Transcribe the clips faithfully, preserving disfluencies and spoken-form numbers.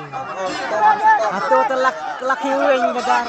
Hato te lak, lak hiweng ka dar.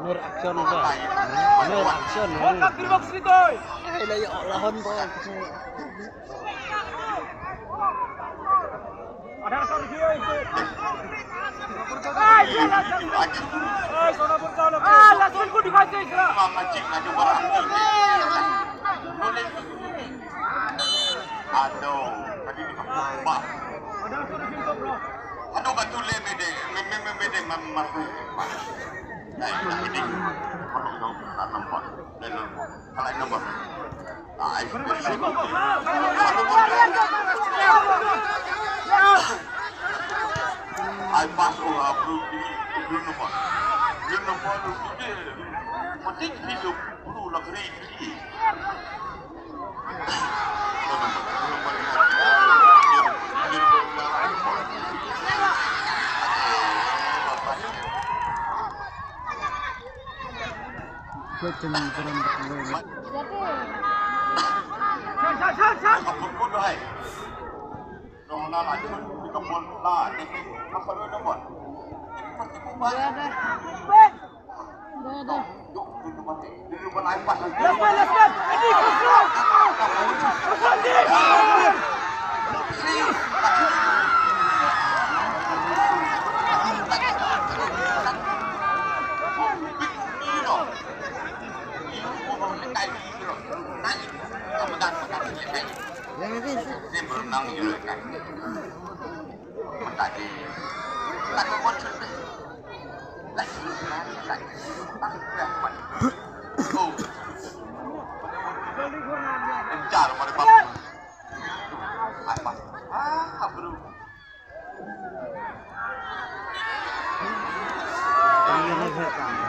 Nur action ba. Nur action. Hai la ya Allah hon ba. Aduh, tadi ni bah. Aduh, batu le mede, me me me mede mam mam. Nah, nah, ini. Kalau kau tak nampak, dah nampak. Kalau nampak. Ah, ini. Ai pas o ha bru di bru no pa. Bru no pa bru di. Mati hidup bru la kri.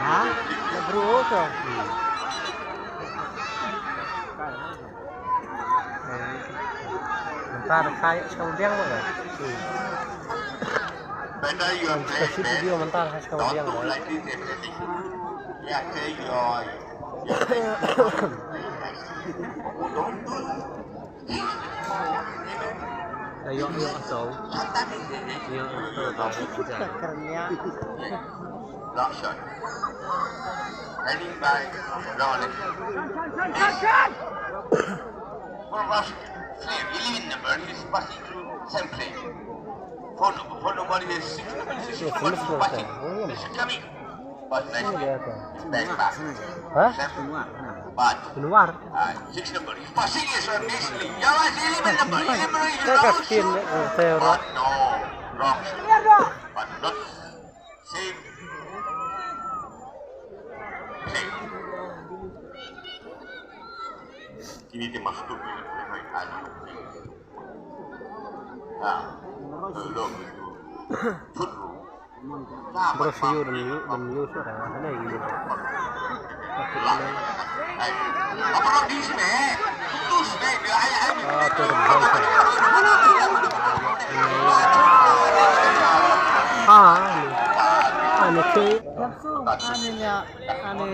Ha? Ya bro to. Mynta da kha ïoh shkam biang ba. Mynta da kha ïoh shkam biang ba. Da ïoh ïoh to. Ïoh ïoh to. Heading by Rolex. From Russia, eleven number is passing through same place. Phone number, phone number is six number, six number is passing. This is coming. But nice. Back, back. Hah? But Keluar. Uh, six number is passing is on nicely. Yeah, eleven number. Eleven number is Ka ka also. Skin, eh, saya But no, wrong. But not Same. Same. Kini te masuk tu. Ah. Belum. Food room. Bro, see you, dan you, dan you, suara mana ini? Ah, turun bangsa. Ah, ini. Ah, ini ke. Ini nya, ini.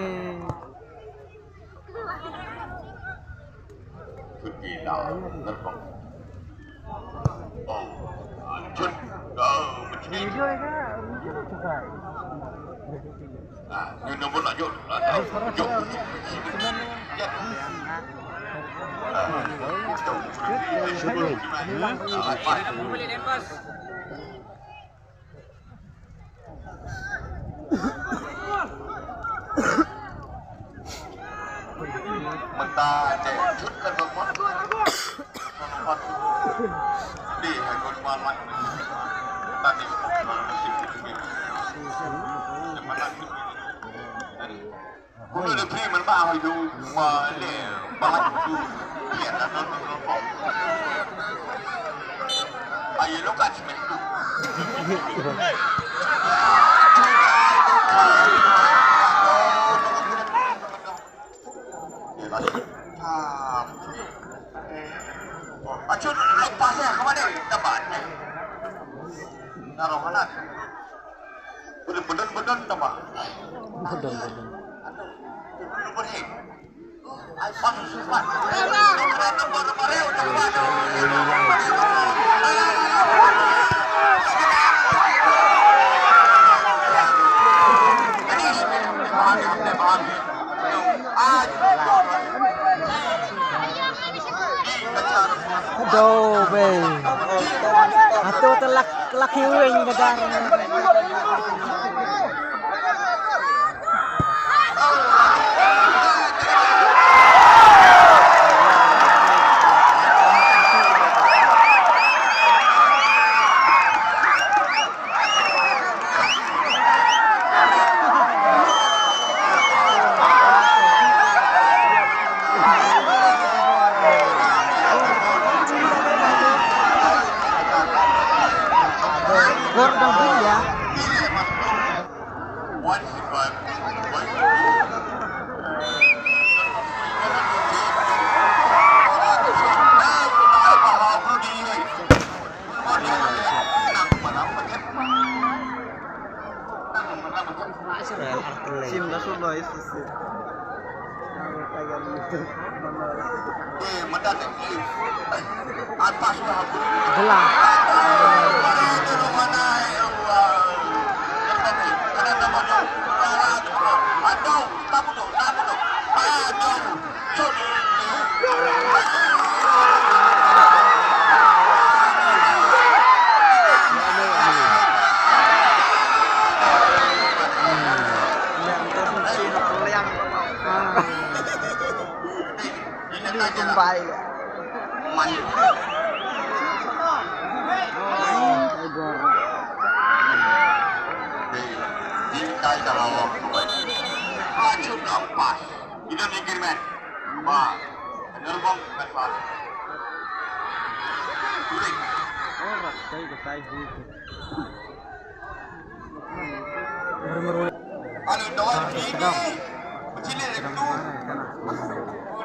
Video ini, video juga. Ah, ini nombor lanjut. Ah, lanjut. Mynta te jut ka dong mon. Di ha gon ba mat. Tadi. Mana? Kulo de pri man ba ha yu ma le ba ha yu. Ye na no no no. Ayo lo ka chi me. Acho lo pa se ka ba de ta ba. Na ro kana. Udah bener-bener tambah. Bener-bener. Aduh, be. Atu telak lak hiwing kejar. Gordon Villa. Sim da solo isi sim. Jelas. Ina ni kirmet. Ba. Ina rubang kirmet ba. Ora kai kai. Alo dawai ini. Cili itu.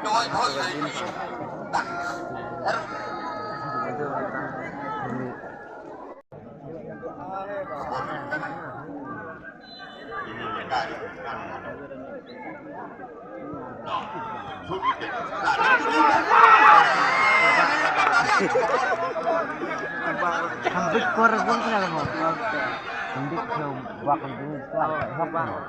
Dawai dawai ini. Hambit kor bun kena mo. Hambit ke bak dulu. Bak. Bak.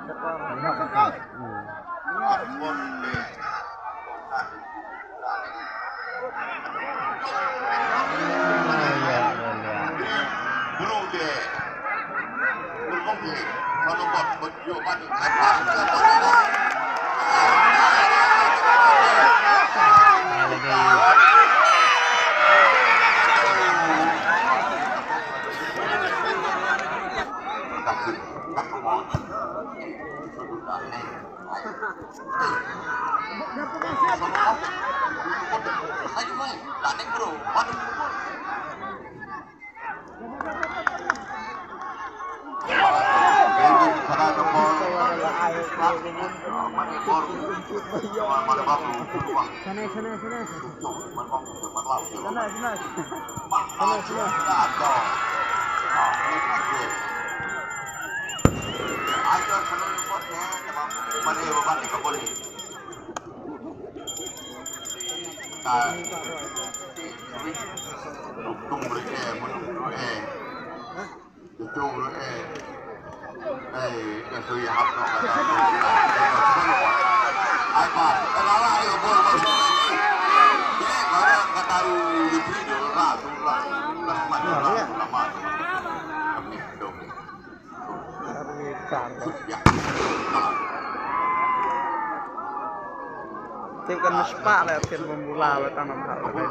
Tip kan mas pa le, tip bumbu la le tanam hal le.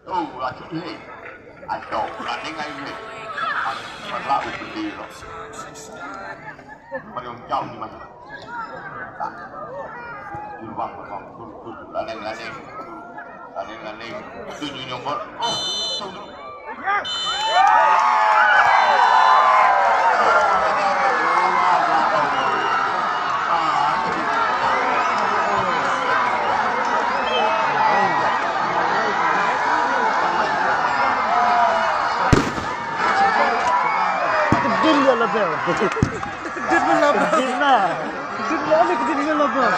Oh, la chut le. Ado, la ning ai le. An, man la u pindi lo. Man yong jauh ni man. Jubang, jubang, tu, tu, la ning, la ning. La ning, la ning. Tu nyu nyong bor. Oh, tu, tu. Kedin ïa la bel. Kedin ïa la bel. Kedin ïa la bel. Kedin ïa la bel.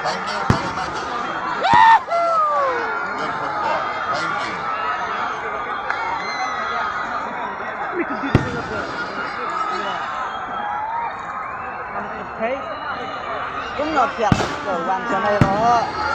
Thank you very much. Good football. Thank you. Hey, kum no piak ko wan ko nai ro.